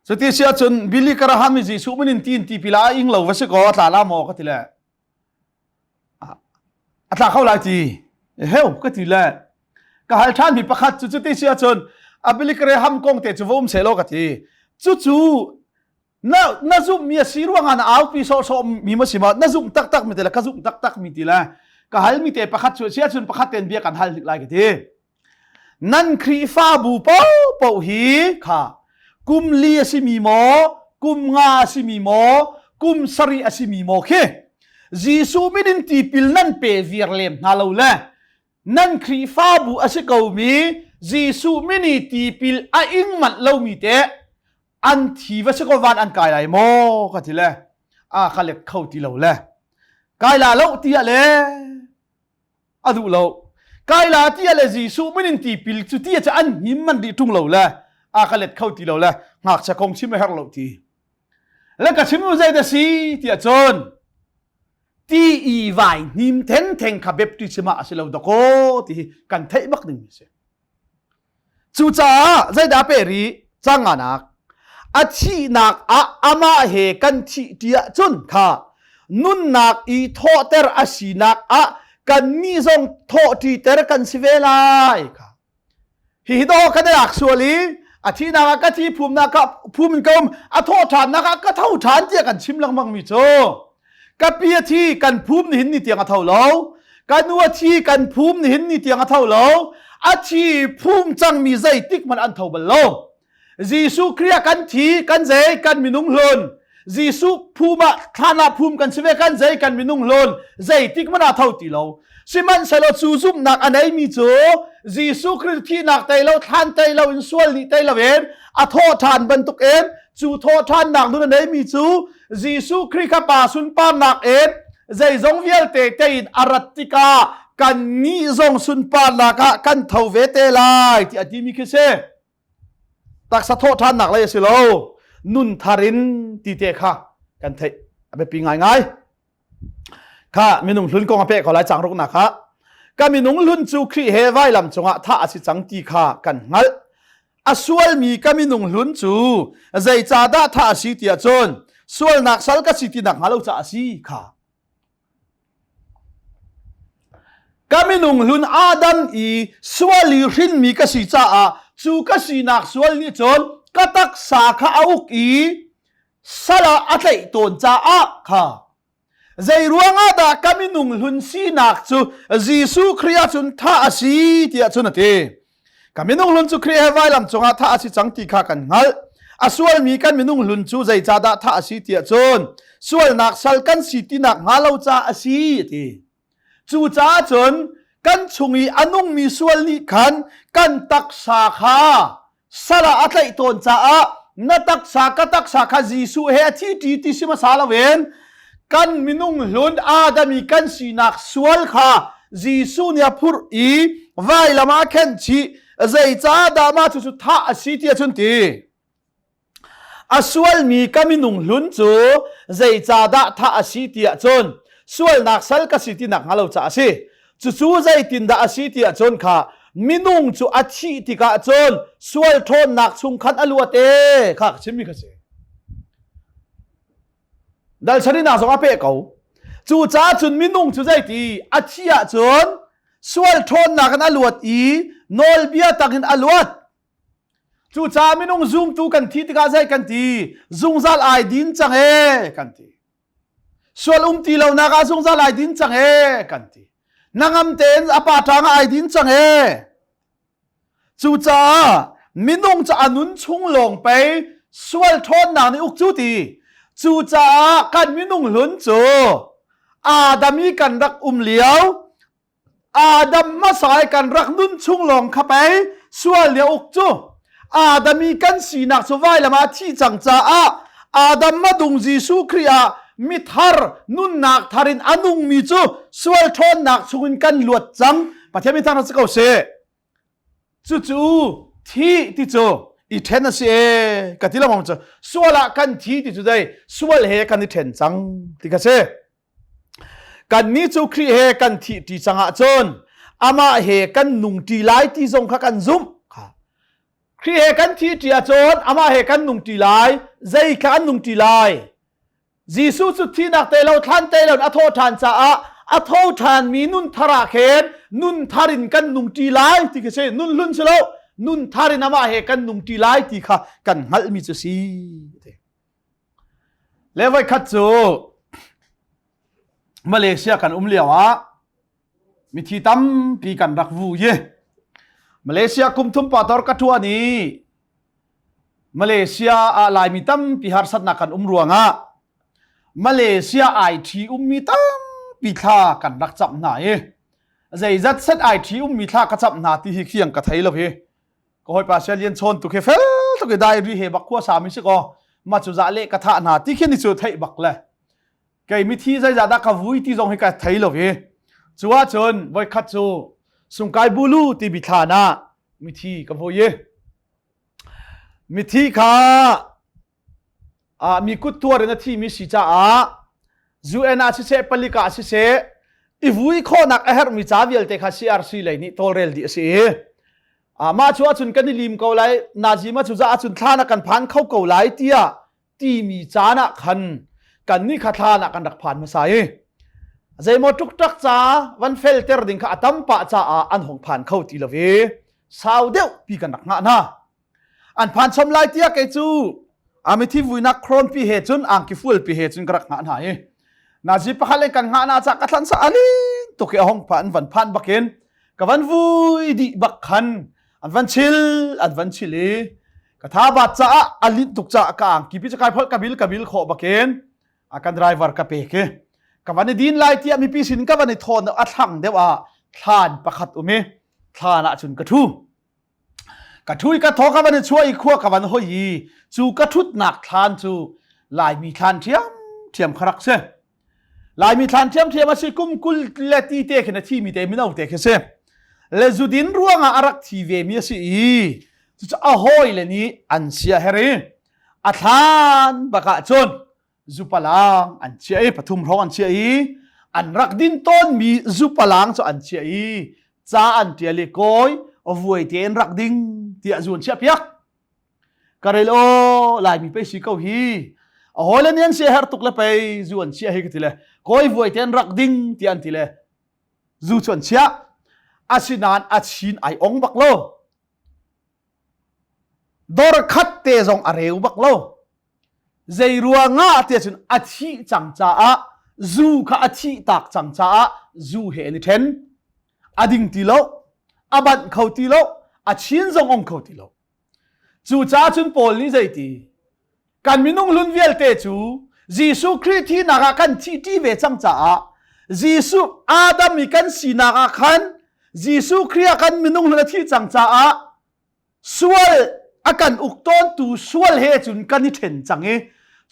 cuti si ahcun Billy Graham i Jesuh min in ti in tipil a ing lo va si kaw a tla la maw ka ti le a tla kho lai ti heu ka ti le ka hal ṭhan mi pakhat cu cuti si ahcun Billy Graham kong te cu va um seh law ka ti cucu na na zumh mi a si ruangah na aupi sawhsawh mi ma si ma na zumh taktak mi te le ka zumh taktak mi ti le ka hal mi te pakhat cu si ahcun pakhat ten bia kan hal hnik lai ka ti Nan Khrihfabu paohpaoh hi kha kum li a simi maw, kum nga a simi maw, kum sarih a simi maw khi Jesuh min in tipil nan pe viar lem hna lo le nan Khrihfabu a si komi Jesuh min i tipil a ing manh lomi te an thi va si ko van an kai lai maw ka ti le a ka let kho ti lo le kai la lo ti ah le a duh lo kai la ti le Jesuh min in tipil cu ti cu an hnim man dih ṭung lo le a ka let kho ti lo le ngakchia kong chim a herh lo ti le ka chim zei da si tiah cun ti i vai hnim theng theng kha baptism ah a si lo dakaw ti hi kan theih bak ding mi si Cucaah zeidah pe rih? Canganak. A thihnak ah amah he kan thih ṭi ahcun kha nunnak i thawhter a sinak ah kannih zong thawhṭiter kan si ve lai kha. Hihi dawh kan i lak sual i a thihnak ah ka thi phumnak ah phum in ka um a thawh ṭhannak ah ka tho ṭhan tiah kan chim lengmang mi cu Ka pi a thi kan phum nihin ni tiang a tho lo. Ka nu a thi kan phum nihin ni tiang a tho lo. A thi phum cangmi zeitik hmanh an tho bal lo. Jesuh Khrih ah kan thi kan zei kan minung hlun. Jesuh phum ah thlan ah phum kan si ve kan zei kan minung hlun zeitik hmanh ah tho ti lo. Sihmanhsehlaw cu zumhnak a neimi cu Jesuh Khrih thihnak tei lo thlan tei lo in sual nih tei lo in a thawh ṭhan bantukin cu thawh ṭhannak nun a neimi cu Jesuh Khrih kha pa sunparnak in zeizong vialte tein a rat tikah kannih zong sunparnak ah kan tho ve te lai ti a timi khi si. Taksa thawh ṭhannak lei a si lo. Nun thar in ti te kha kan theih a biapi ngaingai. Kha minung hlun kong a peh ko lai cang ruknak ah. Ka minung hlun cu Khrih he vailam cungah thah a si cang ti kha kan hngalh. A sualmi ka minung hlun cu zeicahdah thah a si tiah cun sualnak sal ka si ti nak hnga lo caah a si kha. Ka minung hlun Adam i sual i hrinmi ka si caah cu ka sinak sual nih cun ka taksa kha a uk i sal ah a tlaih tawn caah kha Zei ruangah dah ka minung hlun sinak cu Jesuh Khrih ahcun thah a si tiah cun a ti. Ka minung hlun cu Khrih he vailam cungah thah a si cang ti kha kan hngalh. A sualmi kan minung hlun cu zeicahdah thah a si tiah cun sualnak sal kan si tinak hnga lo caah a si a ti. Cucaah cun kan chung i a nungmi sual nih khan kan taksa kha sal ah a tlaih tawn caah na taksa ka taksa kha Jesuh he a thi ṭi ti si hmasa loin kan minung hlun Adam i kan sinak sual kha Jesuh nih a phurh i vailam ah a khenh chih. Zeicahdah mah cucu thah a si ti ahcun ti? A sualmi ka minung hlun cu zeicahdah thah a si ti ahcun sualnak sal ka si ti nak hnga lo caah a si. Cucu zeitindah a si ti ahcun kha minung cu a thih tikah cun sual ṭhawnnak chung khan a luat ee kha ka chimmi kha si. Dalchanina zong a peh ko. Cucaah cun minung cu zeiti a thih ahcun sual ṭhawnnak in a luat i nawlbia tangin a luat. Cucaah minung zumtu kan thi tikah zei kan ti? Zungzal ai din cang ee kan ti. Sual um ti lonak ah zungzal ai din cang ee kan ti. Nangam tein a pa ṭang ah ai din cang ee. Cucaah minung cu a nun chung lawng pei sual ṭhawnnak nih uk cu ti. Cucaah kan minung hlun cu Adam i kan rak um lio Adam hmasa i kan rak nun chung lawng kha pei sual nih a uk cu. Adam i kan sinak cu vailam ah a thih cang caah Adam madung Jesuh Khrih ah mithar nunnak thar in a nungmi cu sual ṭhawnnak chungin kan luat cang. Pathian min thangṭhat si ko seh. Cucu thi ti cu i ṭhen a si ee ka ti lengmang cu sual ah kan thi ti cu zei sual he kan i ṭhen cang ti kha si. Kannih cu Khrih he kan thihṭi cang ahcun amah he kan nungṭi lai ti zong kha kan zumh. Khrih he kan thihṭi ahcun amah he kan nungṭi lai. Zei kha an nungṭi lai? Jesuh cu thihnak te lo thlan te lo a thawh ṭhan caah a tho ṭhanmi nun thar ah khin nun thar in kan nungṭi lai ti khi si. Nun hlun si lo, nun thar in amah he kan nungṭi lai ti kha kan hngalhmi cu si. Le voikhat cu Malaysia kan um lio ah mithi tampi kan rak vu i Malaysia kum thum pator ka ṭuan i Malaysia ah Laimi tampi harsatnak kan um ruangah Malaysia ai ṭhi ummi tampi thla kan rak camh hna i zeizat set ai ṭhi ummi thla ka camh hna ti hi khiang ka thei lo hi. Ka hawipa sia lian chawn tu khi fel tuk i diary he bak khua sami si ko ma cu za le ka thah hna ti khi ni cu theih bak le kei mithi zeizah dah ka vui ti zong hi ka thei lo hi cu ahcun voikhat cu sungkai bulu ti bi thlan ah mithi ka vui i mithi kha mi kut tuar in a thimi si caah UN ah siseh palik ah siseh i vui khawhnak a herhmi ca vialte kha CRC lei nih tawlrel dih a si i mah cu ahcun kan i lim ko lai nazima cu za ahcun thlan ah kan phan kho ko lai tiah timi caan ah khan kan nih kha thlan ah kan rak phan hmasa i zeimaw ṭukṭak ca van felter ding kha a tam pah caah an hong phan kho ti lo i sau deuh pi kan rak ngah hna. An phan chom lai tiah kei cu a mithi vuinak khrawn pi he cun angki fual pi he cun ka rak hngah hna i nazi pakhat le kan hngah na ca ka thlan sa alin tuk i a hong pha an van phan bakin ka van vui dih bak khan an van chil an van chil i ka tha bat caah a linh tuk caah ka angki pi cu kai pholh ka bil ka bil khawh bakin a kan driver ka pek i ka van i din lai tiah mipi sin ka van i thawn a thlang deuh ah thlan pakhat um i thlan ah cun ka thu Ka ṭhu i ka thaw ka van i chuah i khua ka van hoi i cu ka ṭhutnak thlan cu Laimi thlan ṭhiamṭhiam kha rak si. Laimi thlan ṭhiamṭhiam a si kum 20 le ti te khin a thimi te mino te khi si. Le zudin ruangah a rak thi ve mi a si i cucu a hawile nih an sia her i a thlan bak ah cun zupalang an chiah i pathum hrawng an chiah i an rak din tawnmi zupalang cu an chiah i ca an ṭial i kawi vuai tein rak ding tiah zu an chiah piak. Ka rel o Laimi pei si ko hi. A hawi le nih an sia her tuk le pei zu an chia hi ka ti le kawi vuai te an rak ding ti an ti le zu cu an chiah. Asinain a chin ai ong bak lo. Dor khat te zong a reu bak lo. Zei ruangah tiah cun a thih cang caah zu kha a thih tak cang caah zu he an i ṭhen. A ding ti lo, a banh kho ti lo, a chin zong ong kho ti lo. Cucaah cun Paul nih zeiti? Kan minung hlun vialte cu Jesuh Khrih thihnak ah kan thihṭi ve cang caah Jesuh Adam i kan sinak ah khan Jesuh Khrih ah kan minung hlun a thih cang caah sual a kan uk tawntu sual he cun kan i ṭhen cang i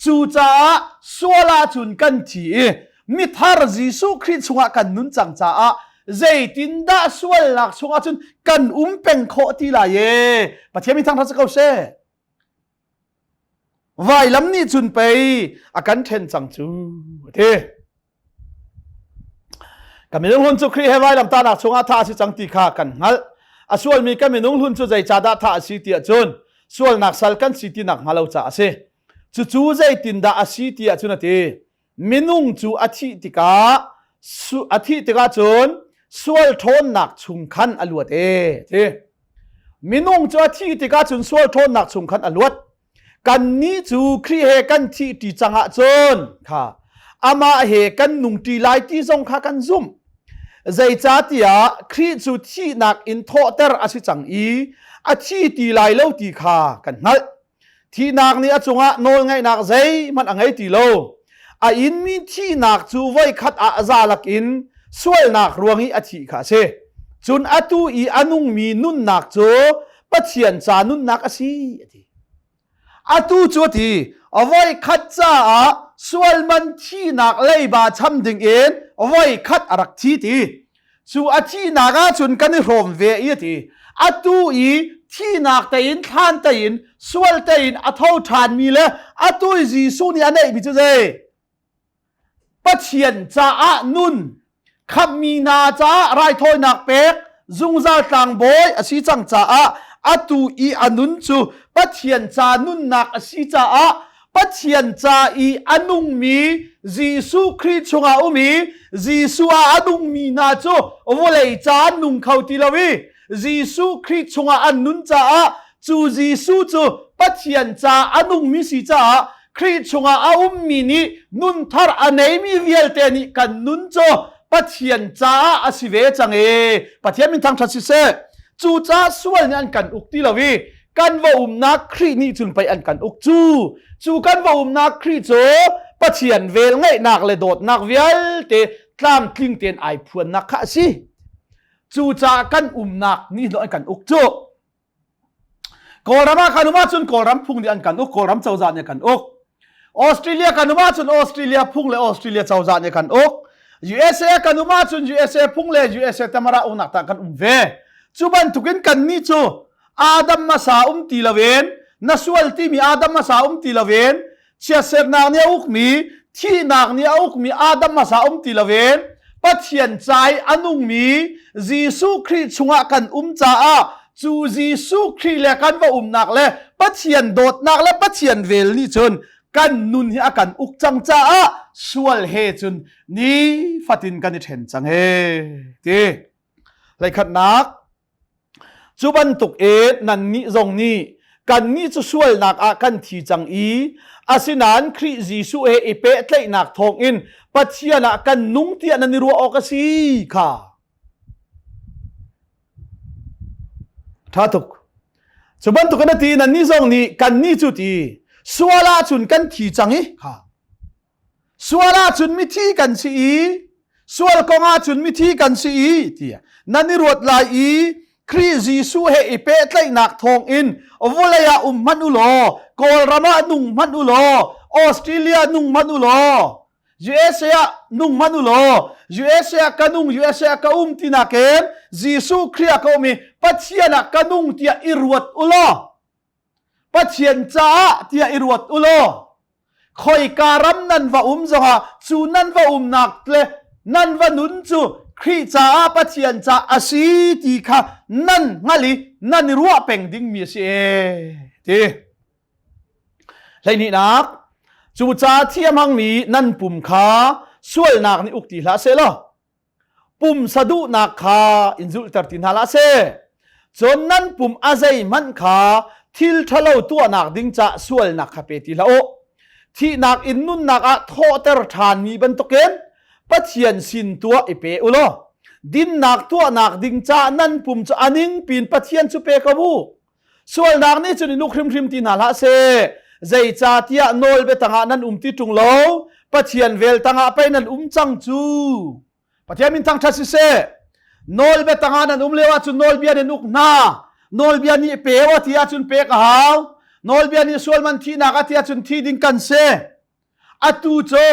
cucaah sual ah cun kan thi i mithar Jesuh Khrih chungah kan nun cang caah zeitindah sualnak chungah cun kan um peng khawh ti lai e Pathian mi thangṭhat si ko seh vailam nih cun pei a kan ṭhen cang cu ti Ka minung hlun cu Khrih he vailamtahnak chungah thah a si cang ti kha kan hngalh. A sualmi ka minung hlun cu zeicahdah thah a si tiah cun sualnak sal kan si ti nak hnga lo caah a si. Cucu zeitindah a si ti ahcun a ti. Minung cu a thih tikah a thih tikah cun sual ṭhawnnak chung khan a luat e ti. Minung cu a thih tikah cun sual ṭhawnnak chung khan a luat. Kannih cu Khrih he kan thihṭi cang ahcun kha amah he kan nungṭi lai ti zong kha kan zumh. Zeicahtiah Khrih cu thihnak in thawhter a si cang i a thi ti lai lo ti kha kan hngalh. Thihnak nih a cungah nawlngeihnak zeihmanh a ngei ti lo. A inmi thihnak cu voikhat ah zalak in sualnak ruang i a thih kha a si. Cun atu i a nungmi nunnak cu Pathian ca nunnak a si a ti. Atu cu a ti, voi khat caah sual man thihnak leiba cham ding in voi khat a rak thi ti. Cu a thihnak ahcun kan i hrawm ve i a ti. Atu i thihnak tein thlan tein sual tein a tho ṭhanmi le atu i Jesuh nih a neihmi cu zei? Pathian caah nun khamhmi hna caah raithawinak pek zungzal tlangbawi a si cang caah atu i a nun cu Pathian ca nunnak a si caah Pathian ca i a nungmi Jesuh Khrih chungah um i Jesuh ah a nungmi hna cu vawlei ca an nung kho ti lo i Jesuh Khrih chungah an nun caah cu Jesuh cu Pathian ca a nungmi si caah Khrih chungah a ummi nih nunthar a neimi vialte nih kan nun cu Pathian caah a si ve cang i Pathian min thangṭhat siseh. Cucaah sual nih an kan uk ti lo i kan va umnak Khrih nih cun pei an kan uk cu. Cu kan va umnak Khrih cu Pathian vel ngeihnak le dawtnak vialte tlamtling tein ai phuannak kha a si. Cucaah kan umnak nih an kan uk cu. Kawlram ah kan um ahcun Kawlram phung nih an kan uk, Kawlram cozah nih kan uk. Australia kan um ahcun Australia phung le Australia cozah nih kan uk. USA kan um ahcun USA phung le USA tamara uknak tah kan um ve. Cu bantukin kannih cu Adam hmasa um ti loin na sual timi Adam hmasa um ti loin chiatsernak nih a ukmi thihnak nih a ukmi Adam hmasa um ti loin Pathian ca i a nungmi Jesuh Khrih chungah kan um caah cu Jesuh Khrih le kan va umnak le Pathian dawtnak le Pathian vel nih cun kan nun hi a kan uk cang caah sual he cun ni fatin kan i ṭhen cang he ti hleikhatnak Cu bantuk in nannih zong nih kannih cu sualnak ah kan thi cang i asinain Khrih Jesuh he i pehtlaihnak thawngin Pathian ah kan nung tiah nan i ruah awk a si kha. Ṭha tuk. Cu bantuk in a ti nannih zong nih kannih cu ti sual ahcun kan thi cang i kha. Sual ahcun mithi kan si i sual kong ahcun mithi kan si i tiah nan i ruat lai i Khrih Jesuh he i pehtlaihnak thawngin vawlei ah um hmanh u law Kawlram ah nung hmanh u law Australia nung hmanh u law USA ah nung hmanh u law USA ah ka nung USA ah ka um ti nakin Jesuh Khrih ah ka um i Pathian ah ka nung tiah i ruat u law Pathian caah tiah i ruat u law khoika ram nan va um zongah cu nan va umnak le nan va nun cu Khrih caah Pathian caah a si ti kha nan hngalh i nan i ruah peng dingmi a si e ti. Hleihnihnak, cucaah thi a hmangmi nan pum kha sualnak nih uk ti hlah seh law pumsa duhnak kha in zulhter ti hna hlah seh. Cun nan pum a zeihmanh kha thil ṭhalo tuahnak ding caah sualnak kha pe ti hlah u. Thihnak in nunnak ah thawhter ṭhanmi bantukin Pathian sin tuah i pe u law dinnak tuahnak ding caah nan pum cu a ning pin Pathian cu pe ko u. Sualnak nih cun in uk hrimhrim ti hna hlah seh. Zeicahtiah nawlbia tangah nan um ti ṭung lo, Pathian vel tangah pei nan um cang cu. Pathian min thangṭhat siseh. Nawlbia tangah nan um lio ahcun nawlbia nan uk hna. Nawlbia nih pe u ti ahcun pek a hau. Nawlbia nih sualman thihnak a ti ahcun thi ding kan si. Atu cu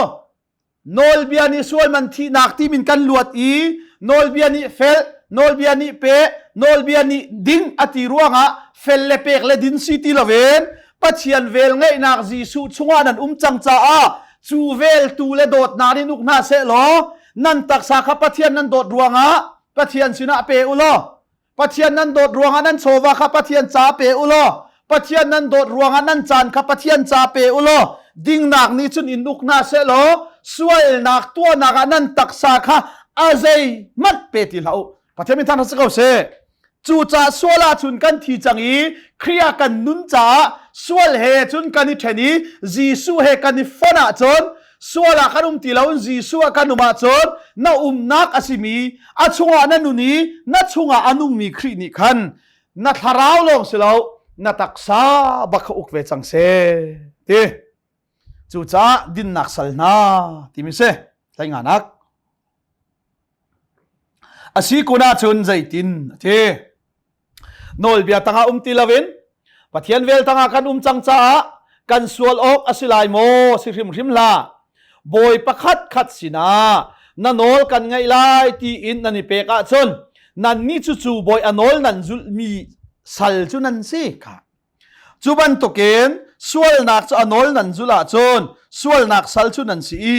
Nawlbia nih sualman thihnak timin kan luat i nawlbia nih fel, nawlbia nih pe, nawlbia nih ding a ti ruangah fel le pek le din si ti loin Pathian vel ngeihnak Jesuh chungah nan um cang caah cu veltu le dawtnak nih uk hna seh law nan taksa kha Pathian nan dawt ruangah Pathian sinah pe u law Pathian nan dawt ruangah nan chawva kha Pathian ca pe u law Pathian nan dawt ruangah nan caan kha Pathian ca pe u law dingnak nih cun in uk hna seh law sualnak tuahnak ah nan taksa kha a zeihmanh pe ti hlah u. Pathian min thang si ko seh. Cucaah sual ahcun kan thi cang i Khrih ah kan nun caah sual he cun kan i ṭhen i Jesuh he kan i fonh ahcun sual ah kan um ti lo in Jesuh ah kan um ahcun na umnak a simi a chungah na nun i na chungah a nungmi Khrih nih khan na thlarau lawng si lo na taksa bak kha uk ve cang seh ti cucaah dinnak sal hna timi si hlei nganak a si kun ahcun zeitin a ti Nawlbia tangah um ti loin Pathian vel tangah kan um cang caah kan sual awk a si lai maw? Si hrimhrim hlah. Bawi pakhat khat sinah na nawl kan ngaih lai tiin nan i pek ahcun nannih cu cu bawi a nawl nan zulhmi sal cu nan si kha. Cu bantukin sualnak cu a nawl nan zulh ahcun sualnak sal cu nan si i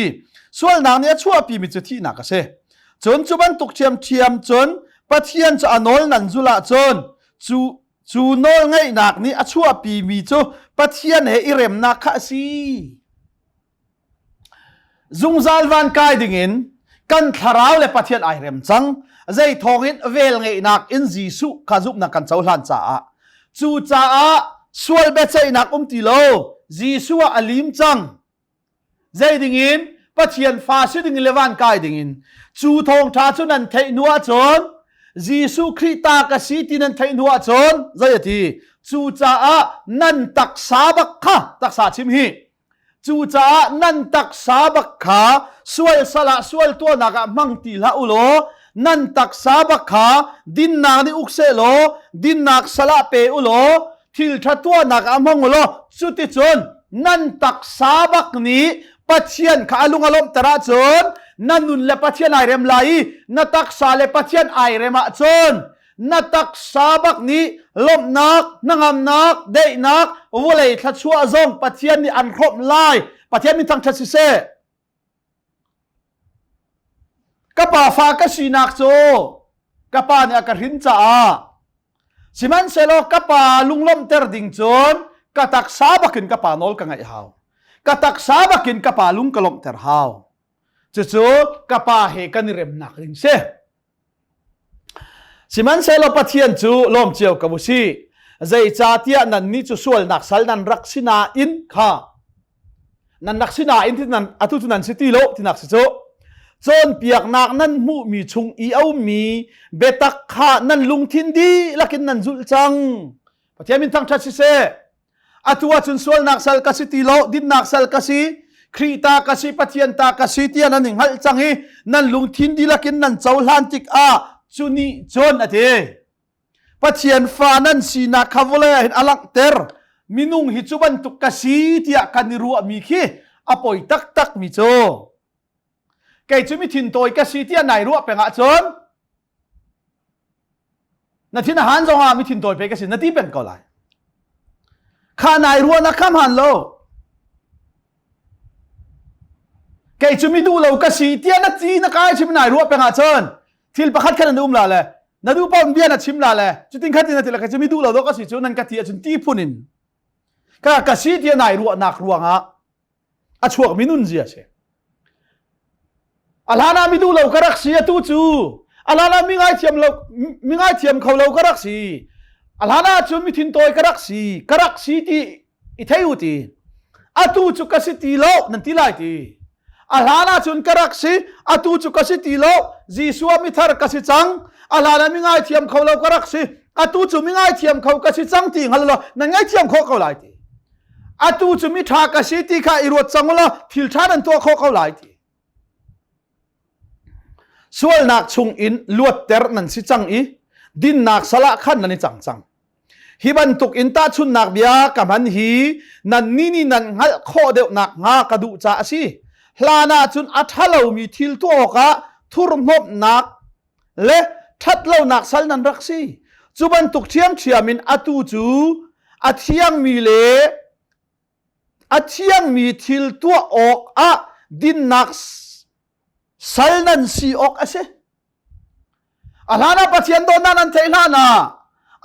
sualnak nih a chuahpimi cu thihnak a si. Cun cu bantuk ṭhiamṭhiam cun Pathian cu a nawl nan zulh ahcun cu cu nawl ngeihnak nih a chuahpimi cu Pathian he i remnak kha a si. Zungzal van kai dingin kan thlarau le Pathian ai rem cang. Zei thawngin vel ngeihnak in Jesuh kha zumhnak kan cohlan caah. Cucaah sual biaceihnak um ti lo. Jesuh ah a lim cang. Zei dingin Pathian fa si ding le van kai dingin. Cu thawngṭha cu nan theih hnu ahcun Jesuh Khrih ta ka si ti nan theih hnu ahcun zei a ti? Cucaah nan taksa bak kha taksa chim hi Cucaah nan taksa bak kha sual sal ah sual tuahnak ah hmang ti hlah u law nan taksa bak kha dinnak nih uk seh law dinnak sal ah pe u law thil ṭha tuahnak ah hmang u law cuticun nan taksa bak nih Pathian kha a lung a lawmhter ahcun na nun le Pathian ai rem lai i na taksa le Pathian ai rem ahcun na taksa bak nih lawmhnak, hnangamnak, daihnak, vawlei thluachuah zong Pathian nih an hrawmh lai. Pathian min thangṭhat siseh. Ka pa fa ka sinak cu ka pa nih a ka hrin caah sihmanhsehlaw ka pa lunglawmhter ding cun ka taksa bakin ka pa nawl ka ngaih hau. Ka taksa bakin ka pa lung ka lawmhter hau. Cucu ka pa he kan i remnak ding si. Sihmanhsehlaw Pathian cu lawm cio ko u sih. Zeicahtiah nannih cu sualnak sal nan rak si nain kha nan rak si nain ti nan atu cu nan si ti lo tinak si cu cawnpiaknak nan hmuhmi chung i a ummi biatak kha nan lungthin dihlak in nan zulh cang. Pathian min thangṭhat siseh. Atu ahcun sualnak sal ka si ti lo, dinnak sal ka si, Khrih ta ka si, Pathian ta ka si tiah nan i hngalh cang i nan lungthin dihlak in nan cohlan tikah cu nih cun a ti. Pathian fa nan sinak kha vawlei ah hin a langhter. Minung hi cu bantuk ka si tiah kan i ruahmi khi a poi taktakmi cu. Kei cu mi thintawi ka si tiah nai ruah peng ahcun Na thin a han zong ah mi thin tawi pe ka si na ti peng ko lai. Kha nai ruah na kham han lo. Kei cu mi duh lo ka si tiah na ti na kai chim nai ruah peng ahcun thil pakhat khan an um la le na duh paoh bia na chim la le cutin khat in na ti la kei cu mi duh lo do ka si cu nan ka ti ahcun ti phun in. Ka ka si ti nai ruahnak ruangah a chuakmi nun zia si. A hlan ah mi duh lo ka rak si atu cu a hlan ah mi ngaithiam lo mi ngaithiam kho lo ka rak si. A hlan ah cun mi thintawi ka rak si ka rak si ti i thei u ti. Atu cu ka si ti lo nan ti lai ti. A hlan ah cun ka rak si atu cu ka si ti lo Jesuh ah mithar ka si cang. A hlan ah mi ngaithiam kho lo ka rak si atu cu mi ngaithiam kho ka si cang ti hngal lo nan ngaithiam khawh ko lai ti. Atu cu mi ṭha ka si ti kha i ruat cang u law thil ṭha nan tuah khawh ko lai ti. Sualnak chung in luatter nan si cang i dinnak sal ah khan nan i cang cang. Hi bantuk in tahchunhnak bia ka hman hi nannih nih nan hngalh khawh deuh nakhnga ka duh caah a si. Hlan ah cun a ṭhalomi thil tuah awkah thurhnawmhnak le ṭhatlonak sal nan rak si. Cu bantuk ṭhiamṭhiam in atu cu a thiangmi le a thiangmi thil tuah awkah dinnak sal nan si awk a si. A hlan ah Pathian dawtnak nan theih hlan ah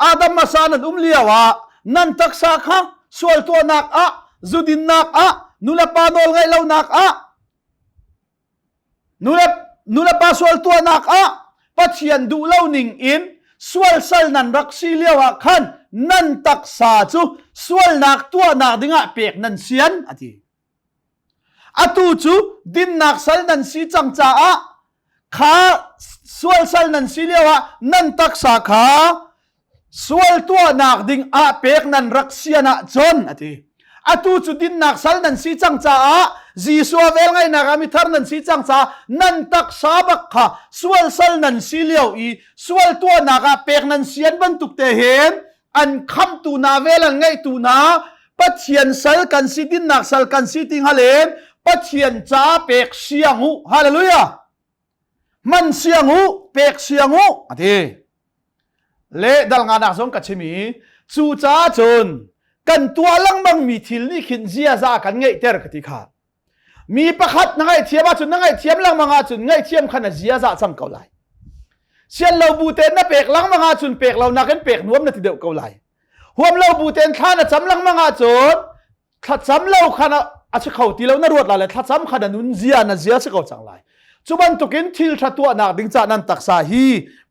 Adam hmasa nan um lio ah nan taksa kha sual tuahnak ah zudinnak ah nulepa nawl ngaih lonak ah Nulepa sual tuahnak ah Pathian duh lo ning in sual sal nan rak si lio ah khan nan taksa cu sualnak tuahnak dingah pek nan sian a ti. Atu cu dinnak sal nan si cang caah kha sual sal nan si lio ah nan taksa kha Sual tuahnak ding ah pek nan rak sian ahcun a ti. Atu cu dinnak sal nan si cang caah Jesuh velngeihnak ah mithar nan si cang caah nan taksa bak kha sual sal nan si lio i sual tuahnak ah pek nan sian bantuk te hin an khamtu na vel an ngeihtu na Pathian sal kan si dinnak sal kan si ti hngal Pathian ca pek siang u hallelujah man siang u pek siang u a ti Le dal nganak zong ka chim i cu caah cun kan tuah lengmang mi thil nih khin ziaza kan ngeihter ka ti kha. Mi pakhat na ngaihthiam ahcun na ngaihthiam lengmang ahcun ngaihthiam kha na ziaza cang ko lai. Sian lo bu tein na pek lengmang ahcun pek lo nakin pek nuam na ti deuh ko lai. Huam lo bu tein thla na cam lengmang ahcun thlacam lo kha a si kho ti lo na ruat lai le thlacam kha na nun zia na zia si ko cang lai cu bantukin thil tha tuahnak ding ca nan taksa hi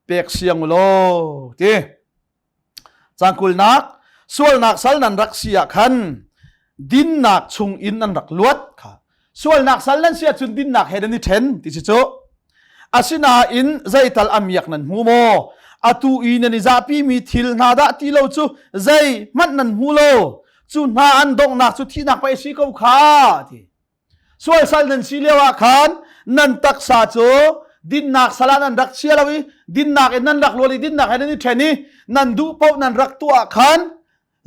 pek siang law ti cangkulnak sualnak sal nan rak si ah khan dinnak chung in nan rak luat kha sualnak sal nan si ahcun dinnak he nan i ṭhen ti si cu Asinain zeital a miak nan hmu maw? Atu i nan i zahpimi thil hna dah ti lo cu zeihmanh nan hmu lo. Cu hna an donghnak cu thihnak pei a si ko kha ti. Sual sal nan si lio ah khan nan taksa cu dinnak sal ah nan rak chia lo i dinnak in nan rak lual i dinnak he nan i ṭhen i nan duh paoh nan rak tuah ah khan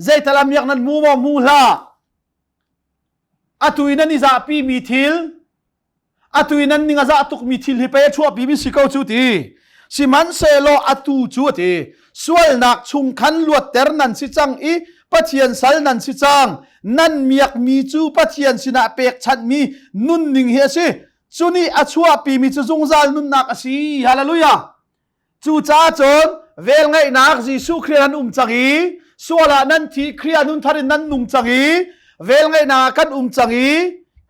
zeital a miak nan hmu maw hmu hlah. Atu i nan i zahpimi thil atu i nan ning a zah tukmi thil hi pei a chuahpi mi si ko cu ti sihmanhsehlaw atu cu a ti sualnak chung khan luatter nan si cang i Pathian sal nan si cang nan miakmi cu Pathian sinah pekchanhmi nunning hi a si cu nih a chuahpimi cu zungzal nunnak a si hallelujah Cucaah cun velngeihnak Jesuh Khrih nan um cang i sual ah nan thi Khrih ah nunthar in nan nung cang i velngeihnak ah kan um cang i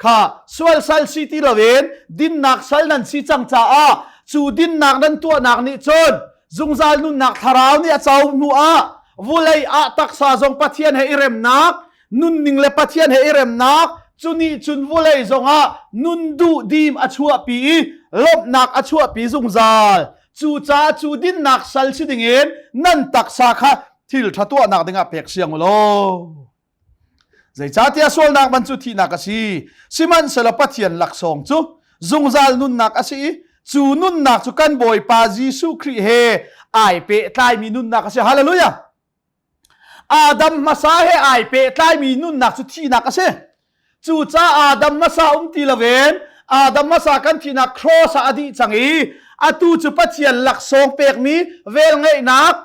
kha sual sal si ti loin dinnak sal nan si cang caah cu dinnak nan tuahnak nih cun zungzal nunnak thlarau nih a co hnu ah vulei ah taksa zong Pathian he i remnak nunning le Pathian he i remnak cu nih cun vulei zongah nun duh dim a chuahpi i lawmhnak a chuahpi zungzal cucaah cu dinnak sal si dingin nan taksa kha thil ṭha tuahnak dingah pek siang u law zeicahtiah sualnak man cu thihnak a si sihmanhsehlaw Pathian laksawng cu zungzal nunnak a si i cu nunnak cu kan Bawipa Jesuh Khrih he ai pehtlaimi nunnak a si hallelujah Adam hmasa he ai pehtlaimi nunnak cu thihnak a si. Cucaah Adam hmasa um ti loin Adam hmasa kan thihnak cross ah a dih cang i atu cu Pathian laksawng pekmi velngeihnak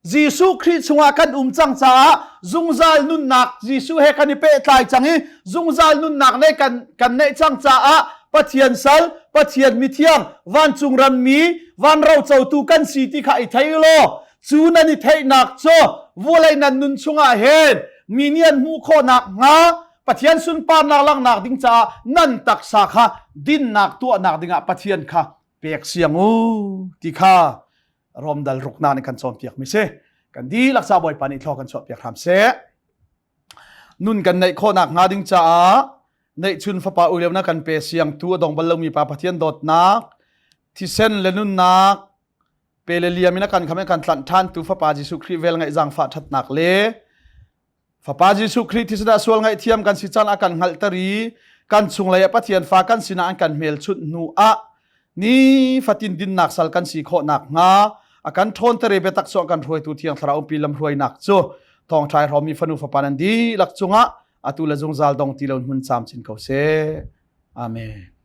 Jesuh Khrih chungah kan um cang caah zungzal nunnak Jesuh he kan i pehtlai cang i zungzal nunnak ne kan kan neih cang caah Pathian sal, Pathian mithiang, vancung rammi, van rocotu kan si ti kha i thei law cu nan i theihnak cu vulei nan nun chungah hin Mi nih an hmuh khawhnak hnga Pathian sunparnak langhnak ding caah nan taksa kha dinnak tuahnak dingah Pathian kha pek siang u ti kha Rom dal ruknak nih kan cawnpiak mi si. Kan dihlak ca Bawipa nih thlaw kan chuahpiak hram seh. Nun kan neih khawhnak hnga ding caah neihchun fapa uleunak kan pe siang tu a dong bal lomi pa Pathian dawtnak thisen le nunnak pe le liam in a kan kham in kan tlanh ṭhan tu fapa Jesuh Khrih vel ngaih zaangfah ṭhatnak le fapa Jesuh Khrih thisen ah sual ngaihthiam kan si caan a kan hngalhter i kan chunglei ah Pathian fa kan sinah an kan hmelchunh hnu ah ni fatin dinnak sal kan si khawh nakhnga a kan ṭhawnter i biatak chuah kan hruaitu Thiang Thlarau umpi lamhruainak cu thawngṭha i hrawmmi fanu fapa nan dihlak cungah atu le zungzal dong ti lo hmun camcin ko seh. Amen.